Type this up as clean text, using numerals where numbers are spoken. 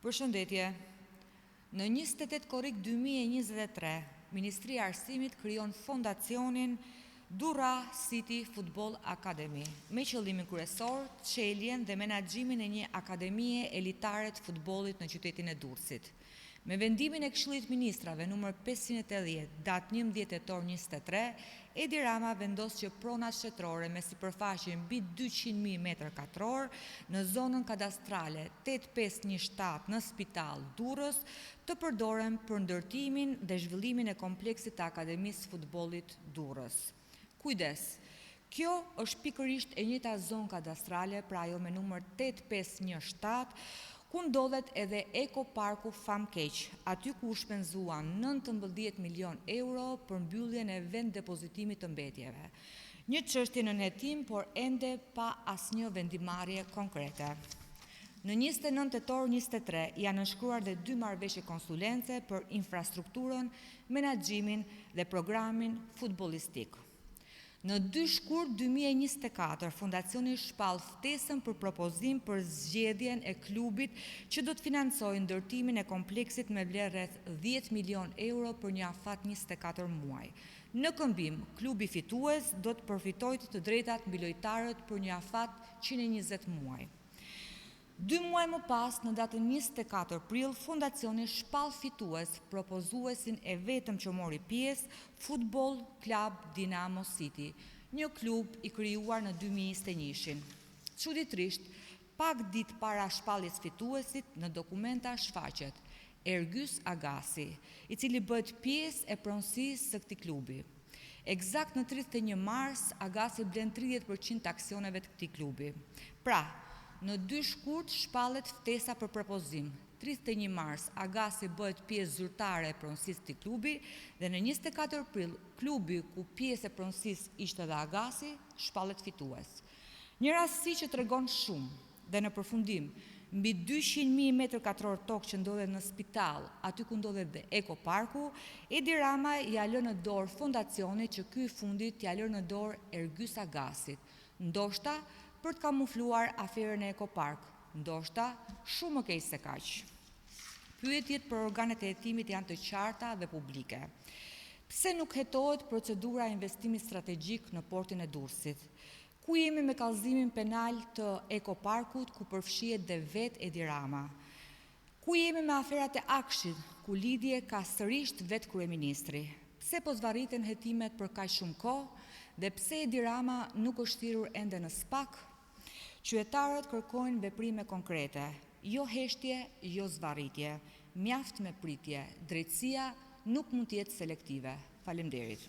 Përshëndetje. Në 28 korrik 2023, Ministria e Arsimit krijon fondacionin Durra City Football Academy, me qëllimin kryesor çeljen dhe menaxhimin e një akademie elitare të futbollit në qytetin e Durrësit. Me vendimin e Këshillit të Ministrave numër 580, datë 11 tetor 23, Edi Rama vendos që pronat shtetërore me sipërfaqe mbi 200.000 metra katror në zonën kadastrale 8517 në Spitallë, Durrës, të përdoren për ndërtimin dhe zhvillimin e kompleksit të Akademisë së Futbollit Durrës. Kujdes! Kjo është pikërisht e njëjta zonë kadastrale, pra ajo me numër 8517, ku ndodhet edhe Eko Parku famkeq, aty ku u shpenzuan 19 milion euro për mbylljen e venddepozitimit të mbetjeve. Një çështje nën hetim, por ende pa asnjë vendimmarrje konkrete. Në 29 tetor 23 janë nënshkruar dhe dy marrëveshje konsulence për infrastrukturën, menaxhimin dhe programin futbollistik. Në 2 shkurt 2024, fondacioni shpall ftesën për propozim për zgjedhjen e klubit që do të financojë ndërtimin e kompleksit me vlerë rreth 10 milion euro për një afat 24 muaj. Në këmbim, klubi fitues do të përfitojë të drejtat mbi lojtarët për një afat 120 muaj. Dy muaj më pas, në datën 24 prill, fondacioni shpall fitues propozuesin e vetëm që mori pjesë, Football Club Dinamo City, një klub i krijuar në 2021-shin. Çuditërisht, pak ditë para shpalljes fituesit, në dokumenta shfaqet Ergys Agasi, i cili bëhet pjesë e pronësisë së këtij klubi. Ekzakt në 31 mars, Agasi blen 30% të aksioneve të këtij klubi. Pra, në 2 shkurt shpallet ftesa për propozim. 31 mars, Agasi bëhet pjesë zyrtare e pronësisë këtij klubi dhe në 24 prill, klubi ku pjesë e pronësisë ishte dhe Agasi, shpallet fitues. Një rastësi që tregon shumë dhe në përfundim, mbi 200.000 metër katror tokë që ndodhet në Spitallë, aty ku ndodhet dhe Eko Parku, Edi Rama ja lë në dorë fondacionit që ky i fundit ja lë në dorë Ergys Agasit, ndoshta për të kamufluar aferën e Eko Park, ndoshta shumë më keq se kaq. Pyetjet për organet e hetimit janë të qarta dhe publike. Pse nuk hetohet procedura e investimit strategjik në portin e Durrësit? Ku jemi me kallëzimin penal të Eko Parkut, ku përfshihet dhe vetë Edi Rama? Ku jemi me aferat e AKSHI-t, ku lidhje ka sërisht vetë kryeministri? Pse po zvarriten hetimet për kaq shumë kohë dhe pse Edi Rama nuk është thirrur ende në SPAK? Qytetarët kërkojnë veprime konkrete, jo heshtje, jo zvarritje. Mjaft me pritje, drejtësia nuk mund të jetë selektive. Faleminderit.